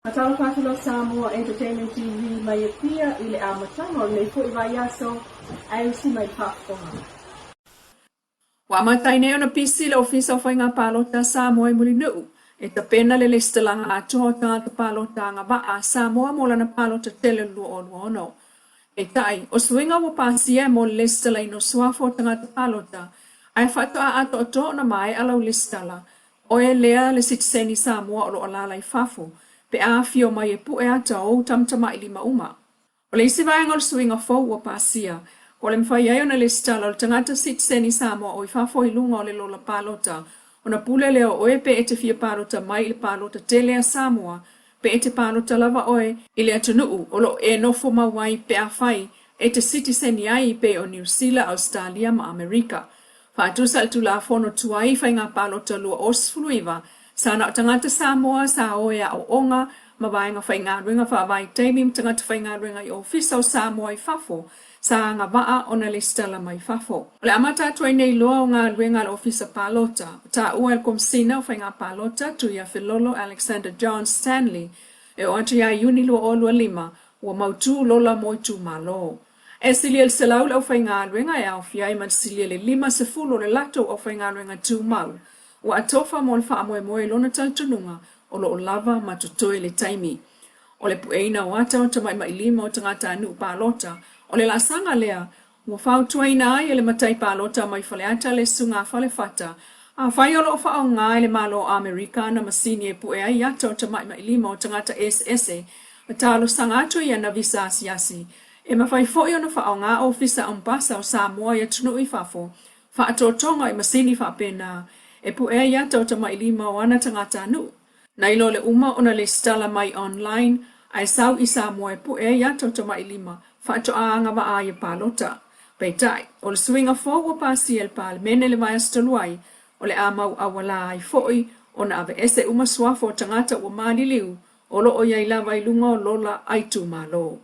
Faatalofa atu la Samoa Entertainment TV mai Apia i le amataga o lenei foi vaiaso ae usi mai le faafofoga. Ua amata ai nei ona pisi le Ofisa o Faiga Palota a Samoa i Mulinuu e tapena le lesitalaga atoa o tagata palota agavaa a Samoa mo lana palota tele o le 2026. Peitai, o suiga ua pasia mo le lesitalaina o suafa o tagata palota, ae faatoa atoatoa ona maea lau lesitala, oe lea le sitiseni Samoa o lo o alaala i fafo, pe a afio mai e pue ata o ou tamatamailima uma. O le isi vaega o le suiga fou ua pasia, o le mafai ai ona lesitala o le tagata sitiseni Samoa o i fafo i luga o le lola palota, ona pule lea o oe pe e te fia palota mai i le palota tele a Samoa, pe e te palota lava oe i le atunuu o lo o e nofo mau ai pe afai e te sitiseni ai pei o Niu Sila, Ausetalia ma Amerika. Faatusa i le Tulafono tuai Faiga Palota 2019, sa na o tagata Samoa sa o e aoaoga ma vaega faigaluega faavaitaimi ma tagata faigaluega i Ofisa o Samoa i fafo sa agavaa ona lesitala mai fafo. O le amata atu ai nei loa o galuega a le Ofisa Palota, o taua e le Komesina o Faiga Palota, Tuiafelolo Alexander John Stanley, e oo atu ia Iuni 2025, ua mautu lola mo itumalo. E silia i le 100 le aufaigaluega e aofia ai ma le silia i le 50 o le latou aufaigaluega tumau ua atofa mo le faamoemoe i lona talitonuga o lo o lava ma totoe le taimi. O le pueina o ata o tamaimailima o tagatanuu palota, o le laasaga lea ua fautuaina ai e le matai palota mai Faleata le Susuga a Falefata, afai o lo o faaaoga e le Malo o Amerika ana masini e pue ai ata o tamaimailima o tagata eseese ma talosaga atu i ana visa asiasi, e mafai foi ona faaaoga Ofisa Ambasa o Samoa i atunuu i fafo, faatotoga i masini faapena e pue ai ata o tamailima o ana tagatanuu. Nai lo le uma ona lesitala mai online ae sau i Samoa e pue ai ata o tamailima faatoa agavaa ai e palota. Peitai, o le suiga fou ua pasia e le Palemene le vaiaso talu ai, o le a mau auala ai foi ona aveese uma suafa o tagata ua maliliu o lo o i ai lava i luga o lola a itumalo.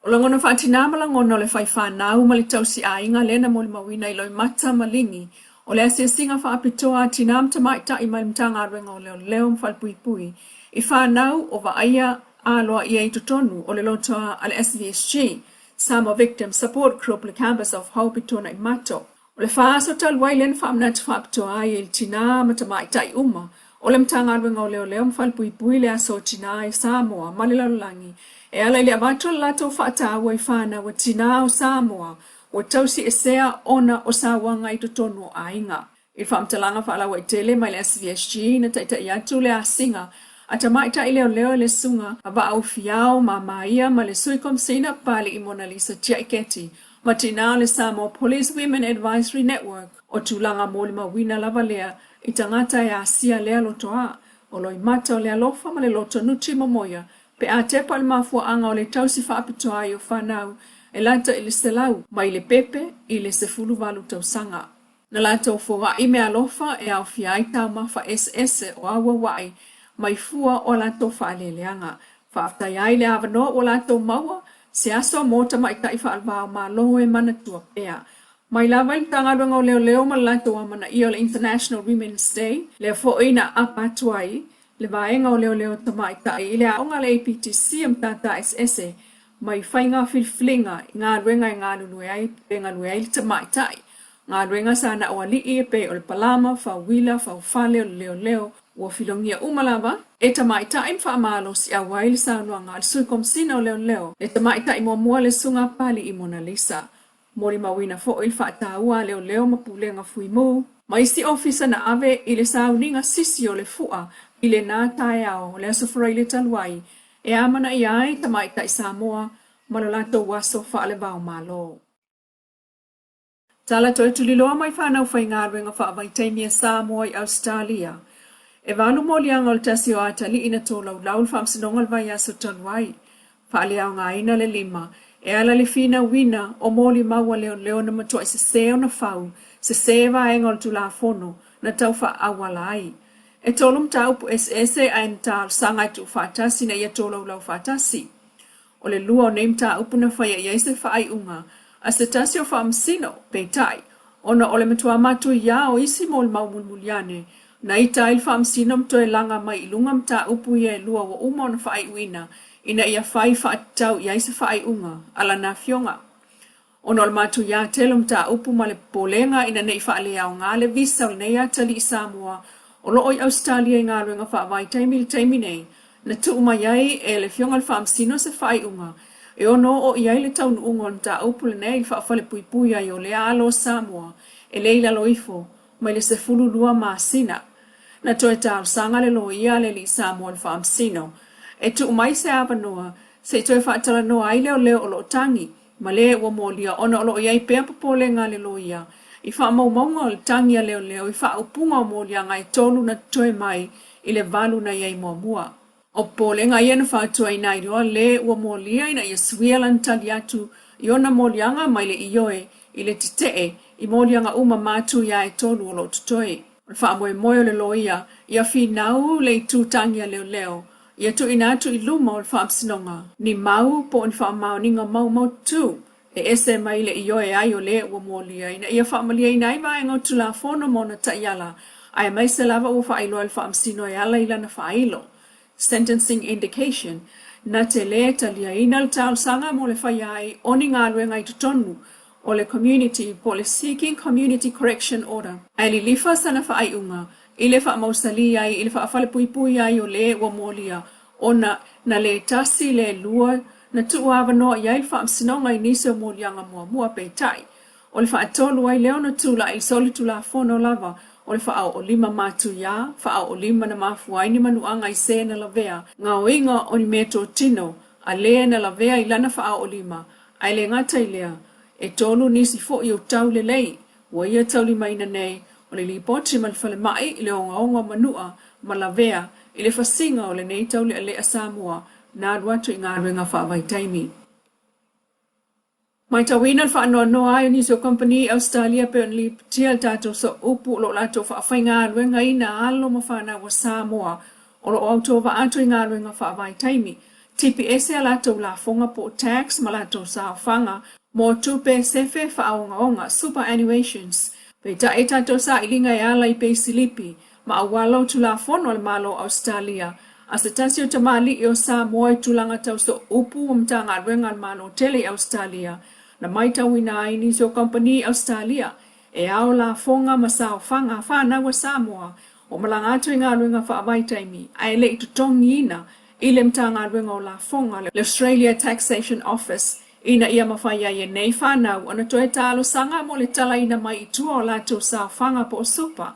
O lagona faatinā ma lagona o le fai fanau ma le tausi aiga lea na molimauina i Loimata ma Ligi, o le asiasiga faapitoa a tinā ma tamaitai mai le Matagaluega o Leoleo ma Falepuipui i fanau o vaaia aloaia i totonu o le lotoa a le SVSG, Samoa Victim Support Group le Campus of Hope i Tuanaimato. O le fa aso talu ai lea na faamanatu faapitoa ai e le tinā ma tamaitai uma o le Matagaluega o Leoleo ma Falepuipui le Aso o Tinā i Samoa ma le lalolagi e ala i le avatu o le latou faataua i fanau a tinā o Samoa ua tausiesea ona o sauaga i totonu o aiga. I le faamatalaga faalauaitele mai le SVSG na taitai atu le asiga a tamaitai leoleo i le Susuga a Vaaufiao Mamaia ma le Sui Komesina Papali'i Monalisa Tiaiketi ma tinā o le Samoa Police Women Advisory Network, o tulaga molimauina lava lea i tagata e asia lea lotoa, o loimata o le alofa ma le loto nuti momoia pe a tepa i le mafuaaga o le tausi faapitoa ai o fanau e lata i le 100 mai le pepe i le 18 tausaga. Na latou foai meaalofa e aofia ai taumafa eseese o auauai mai fua o a latou faaeleeleaga. Faafetai ai le avanoa ua latou maua, se aso mo tamaitai faalevao Malo e manatua pea. Mai lava i le Matagaluega o Leoleo ma le latou amanaia o le International Women's Day, lea foi na aapa atu ai le Vaega o Leoleo Tamaitai i le aoga a le APTC a Matata Eseese mai faiga filifiliga i galuega e galulue ai pe galue ai le tamaitai. Galuega sa na o alii e pei o le palama, fauila, faufale, o le leoleo, ua filogia uma lava e tamaitai ma faamalosiau ai le saunoaga a le Sui Komesina o Leoleo, le tamaitai muamua le Susuga a Papali'i Monalisa. Molimauina foi le faataua a leoleo ma pulega fuimu ma isi ofisa na ave i le sauniga sisi o le fua i lena taeao o le Aso Faraile talu ai e amanaia ai tamaitai Samoa ma lo latou aso faale-va-o-Malo. Tala toe tuliloa mai fanau faigaluega faavaitaimi a Samoa i Ausetalia. E valu moliaga o le tasi o atalii na tolaulau le faamasinoga o le vaiaso talu ai. Faaleaogaina le lima e ala i le finauina o molimau a leoleo na matuai sese ona fau sese vaega o le Tulafono na tau faaauala ai. E tolu mataupu eseese ae na talosaga e tuufaatasi ina ia tolaulau faatasi. O le lua o nei mataupu na faia i ai se faaiuga a se tasi o faamasino, peitai, ona o le matua matuia o isi molimau mulimuli ane, Na ita ai le Faamasino ma toe laga mai i luga mataupu ia e lua ua uma ona faaiuina ina ia fai faatatau i ai se faaiuga a Lana Afioga. Ona o le matuia tele o mataupu ma le popolega ina ne i faaleaoga le visa o lenei atalii Samoa o lo o i Ausetalia i galuega faavaitaimi i le taimi nei, na tuu mai ai e le Afioga i le Faamasino se faaiuga e ono oo i ai le taunuuga o le mataupu lenei i le faafalepuipui ai o lea alo o Samoa e le i lalo ifo mai le 12 masina. Na toe talosaga le loia a le alii Samoa i le Faamasino e tuu mai se avanoa se i toe faatalanoa ai leoleo o lo o tagi ma le ua molia ona o lo o i ai pea popolega a le loia i faamaumauga o le tagi a leoleo i faaupuga o moliaga e tolu na totoe mai i le valu na i ai muamua. O popolega ia na fautuaina ai loa le ua molia ina ia suia lana tali atu i ona moliaga mai le ioe i le tetee i moliaga uma matuia e tolu o lo o totoe. O le faamoemoe o le loia ia finau le itu tagi a leoleo ia tuuina atu i luma o le Faamasinoga ni mau po o ni faamaoniga maumaututu e ese mai le ioe ai o le ua molia ina ia faamalieina ai vaega o Tulafono ma ona taiala aemaise lava ua faailoa e le Faamasino e ala i lana faailo, sentencing indication, na te lē taliaina le talosaga mo le faia ai o ni galuega i totonu o le community po o le Seeking Community Correction Order, ae lilifa sana faaiuga i le faamausalī ai i le faafalepuipui ai o lē ua molia ona na lē tasi lē lua na tuu avanoa i ai le Faamasinoga i nisi o moliaga muamua peitai o le faatolu ai lea ona tulai i solitulafono lava o le faaoolima matuiā, faaoolima na mafua ai ni manuaga i se na lavea gaoiga o ni meatotino a lē na lavea i lana faaoolima ae le gata i lea, e tolu nisi foi o tau lelei ua ia taulimaina nei o le lipoti ma le falemai i le ogaoga o manua ma lavea i le fasiga o lenei taulealea Samoa na alu atu i galuega faavaitaimi. Matauina le faanoanoa ai o nisi o kamupani i Ausetalia pei ona lipotia le tatou sooupu o lo o latou faafaigaluegaina alo ma fanau a Samoa o lo o autovaa atu i galuega faavaitaimi, tipi ese a latou lafoga po o tax ma latou saofaga mo tupe sefe faaogaoga, superannuations. Peitai, tatou sailiga e ala i peisilipi ma auala o Tulafono a le Malo o Ausetalia a se tasi o tamalii o Samoa i tulaga tau sooupu ma Matagaluega a le Malo tele i Ausetalia, na maitauina ai nisi o kamupani i Ausetalia e ao lafoga ma saofaga a fanau a Samoa o malaga atu i galuega faavaitaimi ae le i totogiina i le Matagaluega o Lafoga, le Australia Taxation Office, ina ia mafai ai e nei fanau ona toe talosaga mo le talaina mai i tua o latou saofaga po o super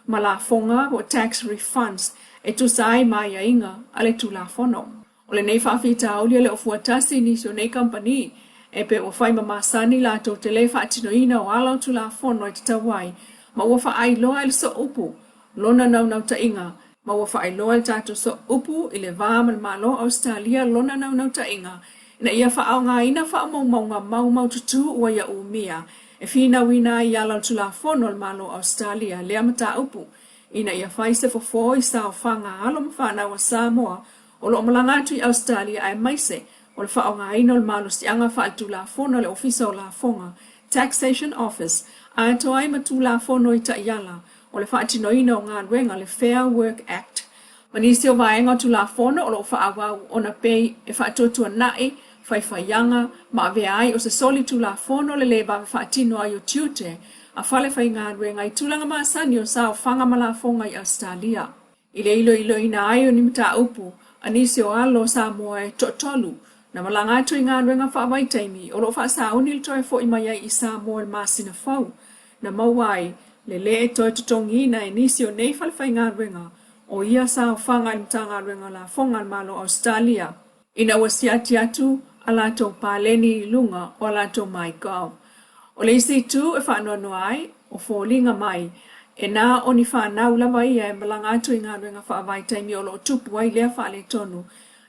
ma lafoga po o tax refunds e tusa ai ma aiaiga a le Tulafono. O lenei faafitauli e le o fuatasi i nisi o nei kamupani e pei ua fai ma masani latou te le faatinoina o ala o Tulafono e tatau ai ma ua faailoa e le sooupu lona naunautaiga ma ua faailoa e le tatou sooupu i le va ma le Malo o Ausetalia lona naunautaiga ina ia faaaogaina faamaumauga maumaututu ua ia umia e finauina ai i ala o le Tulafono a le Malo o Ausetalia lea mataupu ina ia fai se fofo i saofaga a alo ma fanau a Samoa o lo o malaga atu i Ausetalia aemaise o le faaaogaina o le malosiaga faaletulafono a le Ofisa o Lafoga, Taxation Office, atoa ai ma Tulafono i taiala o le faatinoina o galuega, le Fair Work Act, ma nisi o vaega o Tulafono o lo o faaauau ona pei e faatuatuanai faifaiaga ma avea ai o se solitulafono le le vave faatino ai o tiute a falefaigaluega i tulaga masani o saofaga ma lafoga i Ausetalia. I le iloiloina ai o ni mataupu a nisi o alo o Samoa e toatolu na malaga atu i galuega faavaitaimi o lo o faasauni le toe foi mai ai i Samoa i le masina fou, na maua ai le lē toe totogiina e nisi o nei falefaigaluega o ia saofaga i le Matagaluega o Lafoga a le Malo o Ausetalia ina ua siati atu a latou paleni i luga o a latou myGov. O le isi itu e faanoanoa ai, o foliga mai, e na o ni fanau lava ia e malaga atu i galuega faavaitaimi o lo o tupu ai lea faaletonu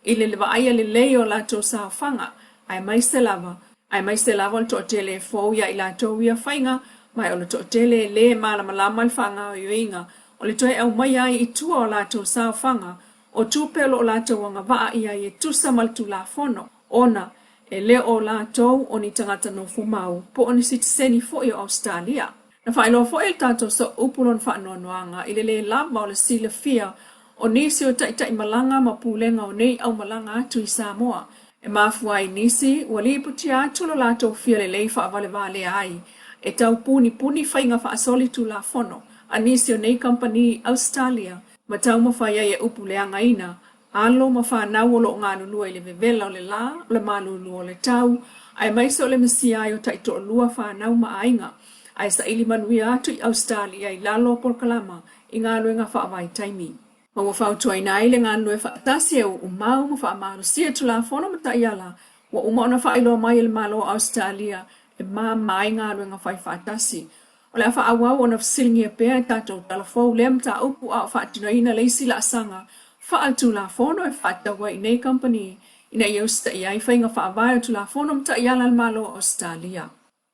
i le vaaia lelei o latou saofaga, aemaise lava, aemaise lava o le toatele e fou iā i latou ia faiga, ma o le toatele e lē malamalama i le faagaoioiga o le toe aumaia ai i tua o latou saofaga o tupe o lo o latou agavaa i ai e tusa ma le Tulafono, ona e le o latou o ni tagata nofomau po o ni sitiseni foi o Ausetalia. Na faailoa foi e le tatou sooupu lona faanoanoaga i le lē lava o le silafia o nisi o taitaimalaga ma pulega o nei aumalaga atu i Samoa. E mafua ai nisi ua lipotia atu lo latou fia lelei faavalevalea ai e tau punipuni faiga faasolitulafono a nisi o nei kamupani i Ausetalia ma taumafai ai e upuleagaina alo ma fanau o lo o galulue i le vevela o le lā, o le malulu o le tau, aemaise o le misia ai o taitoalua fanau ma aiga, ae saili manuia atu i Ausetalia i lalo o polokalama i galuega faavaitaimi. Ma ua fautuaina ai le galulue faatasi e uumau ma faamalosia Tulafono ma taiala ua uma ona faailoa mai e le Malo o Ausetalia e mama ai galuega fai faatasi. O le a faaauau ona fesiligia pea e tatou talafou lea mataupu a o faatinoina le isi laasaga faaletulafono e faatatau ai i nei kamupani ina ia usitaia ai faiga faavae o Tulafono ma taiala a le Malo o Ausetalia.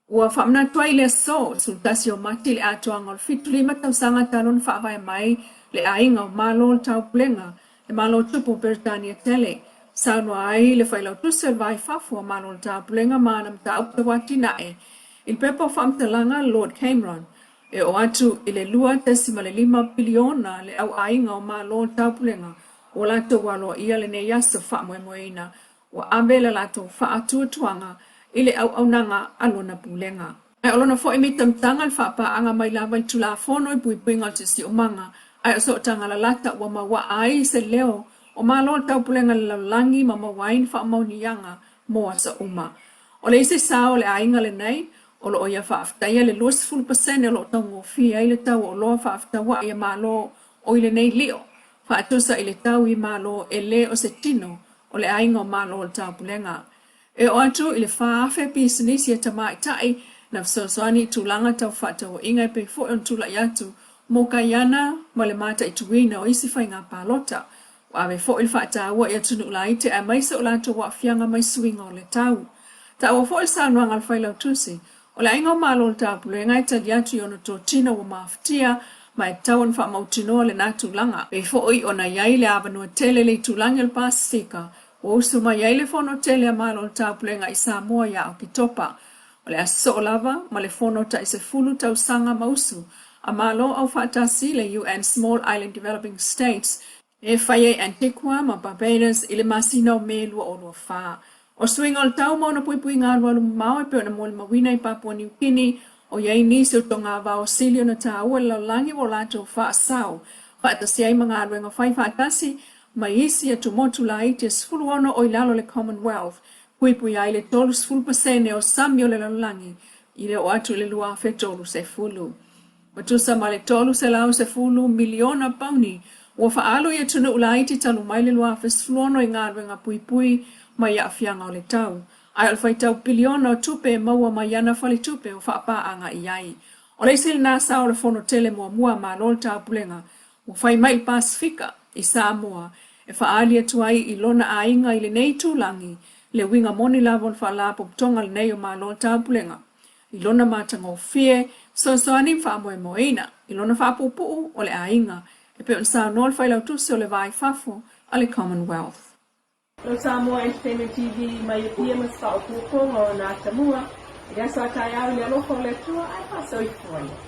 Ua faamanatu ai i le aso 11 o Mati le atoaga o le 75 tausaga talu ona faavae mai le Aiga o Malo o le Taupulega, le Malo Tupu o Peretania Tele. Saunoa ai le Failautusi o le Va i Fafo a Malo o le Taupulega ma ana mataupu tau atinae i le pepa o faamatalaga a Lord Cameron, e oo atu i le 2.5 piliona le au aiga o Malo o le Taupulega ua latou aloaia lenei aso faamoemoeina ua ave le latou faatuatuaga i le auaunaga a lona pulega. Ae o lona foi mitamitaga le faapaaga mai lava i le Tulafono i puipuiga o le siosiomaga, ae o sootaga lalata ua mauaa ai se leo o Malo o le Taupulega i le lalolagi ma maua ai ni faamaoniaga mo aso uma. O le isi sao o le aiga lenei, o lo o ia faafetaia le 20% o lo o taugofie ai le tau o oloa faafetauai a Malo o i lenei lio, faatusa i le tau i Malo e le o se tino o le aiga o Malo o le Taupulega. E oo atu i le 4,000 pisinisi a tamaitai na fesoasoani i tulaga tau fefaatauaiga e pei foi ona tulai atu mo Kaiana ma le mataituina o isi faiga palota. Ua ave foi le faataua i atunuu laiti aemaise o latou aafiaga mai suiga o le tau. Taua foi le saunoaga a le Failautusi, o le Aiga o Malo o le Taupulega e tali atu i ona totino ua mafatia ma e tatau ona faamautinoa lena tulaga. Pei foi ona i ai le avanoa tele i le itulagi o le Pasefika ua usu mai ai le Fono tele a Malo o le Taupulega i Samoa ia Oketopa. O le aso soo lava ma le Fono tai 10 tausaga ma usu a Malo Aufaatasi le UN Small Island Developing States e fai ai Antigua ma Barbados i le masina o Me 2024. O suiga o le tau ma ona puipuiga alualu mamao e pei ona molimauina i Papua Niu Kini, o i ai nisi o togavao sili ona taua i le lalolagi ua latou faasao faatasi ai ma galuega fai faatasi ma isi atumotu laiti e 16 o i lalo o le Commonwealth, puipuia ai le 30% o sami o le lalolagi i le oo atu i le 2030. Ua tusa ma le $310 miliona pauni ua faaalu i atunuu laiti talu mai le 2016 i galuega puipui mai aafiaga o le tau, ae o le faitau piliona o tupe e maua mai ana faletupe o faapaaga i ai. O le isi lena sao o le Fono Tele muamua a Malo o le Taupulega ua fai mai i le Pasefika i Samoa e faaali atu ai i lona aiga i lenei itulagi le uiga moni lava o le Faalapotopotoga lenei o Malo o le Taupulega i lona matagofie fesoasoani ma faamoemoeina i lona faapuupuu o le aiga, e pei ona saunoa le Failautusi o le Va i Fafo a le Commonwealth. No Samoa Entertainment TV mai Apia ma se faaopoopoga o na atamua i le aso a taeao i le alofa o le Atua ae faasoifua ia.